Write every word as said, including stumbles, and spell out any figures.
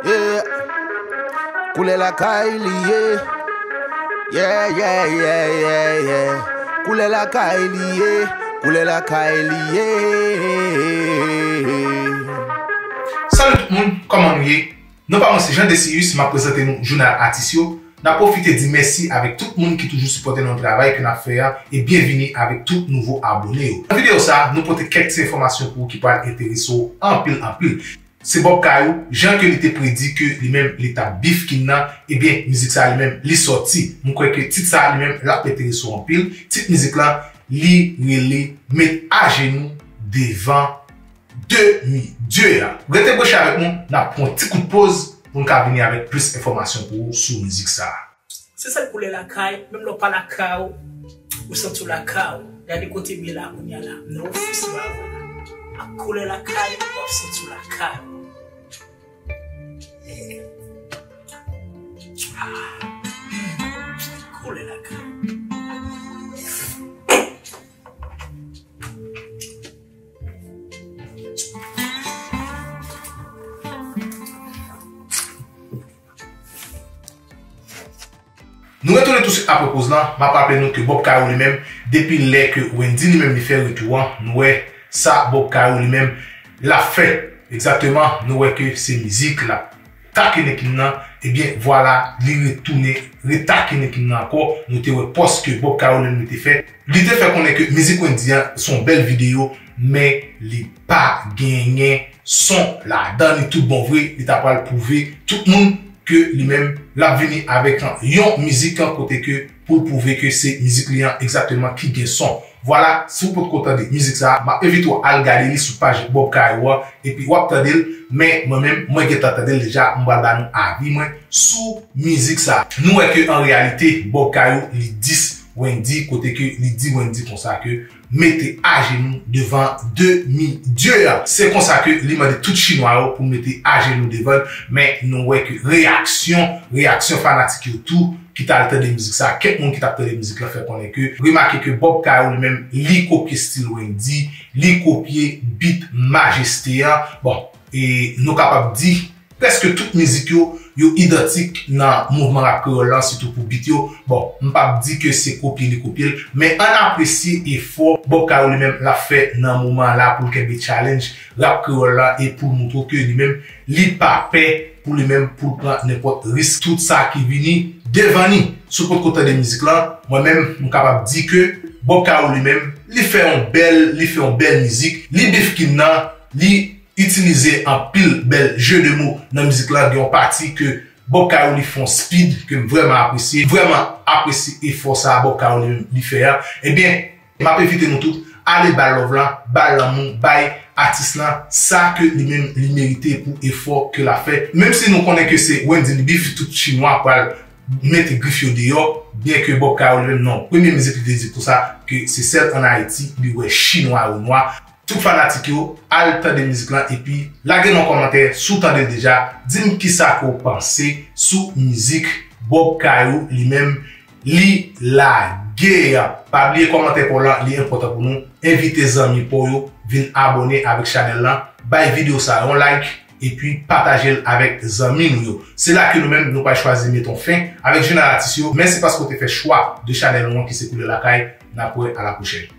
Yeah. Koulè lakay li ye. Yeah, yeah, yeah, yeah, yeah. Koulè lakay li ye. Koulè lakay li ye. Salut tout moun, kòman nou ye? Non pa mwen se Jean Decius, m ap prezante nou jounal atis yo. N ap pwofite di mèsi avèk tout moun ki toujou sipòte nan travay ke n ap fè a, e byenvini avèk tout nouvo abone yo. Nan videyo sa, nou pote kèk ti enfòmasyon pou ou ki pral enterese w anpil, anpil. Se Bob Kayou, jan ke li te predi ke li menm li t ap beef King nan, ebyen, mizik sa li menm li sòti. Mwen kwè ke tit sa li menm l ap enterese w anpil. Tit mizik la, li rele Met ajenou devan demi dye a. Rete branche avèk nou, n ap pran yon ti kout poz pou n ka vini avèk plis enfòmasyon pou ou sou mizik sa. Se sèl koulè lakay, menm lè w pa lakay ou, ou santi w lakay ou. Gade kote m ye la kounye a la, m nan ofis m avè w. Ak koulè lakay, w ap santi w lakay ou. Ah, hmm, koulè lakay. Nou retounen touswit apre poz lan. M ap raple nou ke Bob Kayou li menm, depi lè ke Wendy li menm li fè retou an, nou wè sa Bob Kayou li menm l ap fè. Egzakteman, nou wè ke se mizik l ap takinen King nan. Ebyen, vwala, li retounen retakinen King nan ankò. Nou te wè pòs ke Bob Kayou li menm li te fè. Li te fè konnen ke mizik Wendy an se yon bèl videyo, men li pa genyen son ladan li tout bon vre. Li ta pral pwouve tout moun ke li menm l ap vini avèk yon mizik an kote ke pou l pwouve ke se mizik li an egzakteman ki gen son. Vwala, si w potko tande mizik sa, m ap envite w al gade li sou paj Bob Kayou an, epi w ap tande l, men mwen menm, mwen gentan tande l deja, m pral ba nou avi mwen sou mizik sa. Nou wè ke an reyalite, Bob Kayou, li dis Wendy, kote ke li di Wendy konsa ke mete ajenou devan demi dye a. Se konsa ke li mande tout chinwa yo pou mete ajenou devan l, men nou wè ke reyaksyon, reyaksyon fanatik yo tou ki t al tande mizik sa, kèk moun ki t ap tande mizik la fè konnen ke, remake ke Bob Kayou li menm, li kopye stil Wendy, li kopye beat Majeste a. Bon, e nou kapab di, prèske tout mizik yo, yo idantik nan mouvman rap kreyòl la, sitou pou beat yo. Bon, m p ap di ke se kopye li kopye l, men ann apresye efò Bob Kayou li menm l ap fè nan moman la pou l kenbe challenge rap kreyòl la e pou l montre ke li menm, li pa pè pou li menm pou l pran nenpòt risk tout sa ki vini devan li. Si w potko tande mizik lan, mwen menm, m kapab di ke Bob Kayou li menm, li fè yon bèl, li fè yon bèl mizik, li beef King nan, li itilize anpil bèl jeu de mots nan mizik la. Gen yon pati ke Bob Kayou li fè yon speed ke m vrèman apresye, vrèman apresye efò sa Bob Kayou li, li fè a. Ebyen, m ap envite nou tout, ale ba l love la, ba l lanmou, bay atis lan sa ke li menm li merite pou efò ke l ap fè. Menm si nou konnen ke se Wendy li beef, tout chinwa pral mete grif yo deyò, byen ke Bob Kayou li menm non. Premye mizik li te di konsa ke se sèl ann Ayiti li wè chinwa yo nwa. Tout fanatik yo, al tande mizik lan epi lage nan kòmantè si w tande l deja, di m kisa ke w panse sou mizik Bob Kayou li menm li lage a. Pa bliye kòmantè pa w lan, li enpòtan pou nou. Envite zanmi pa w yo vin abòne avèk chanèl lan, bay videyo sa yon like, epi pataje l avèk zanmi nou yo. Se la ke nou menm nou pral chwazi met yon fen avèk jounal atis yo. Mèsi paske w te fè chwa de chanèl nou an ki se Koulè Lakay. N ap wè a la pwochèn.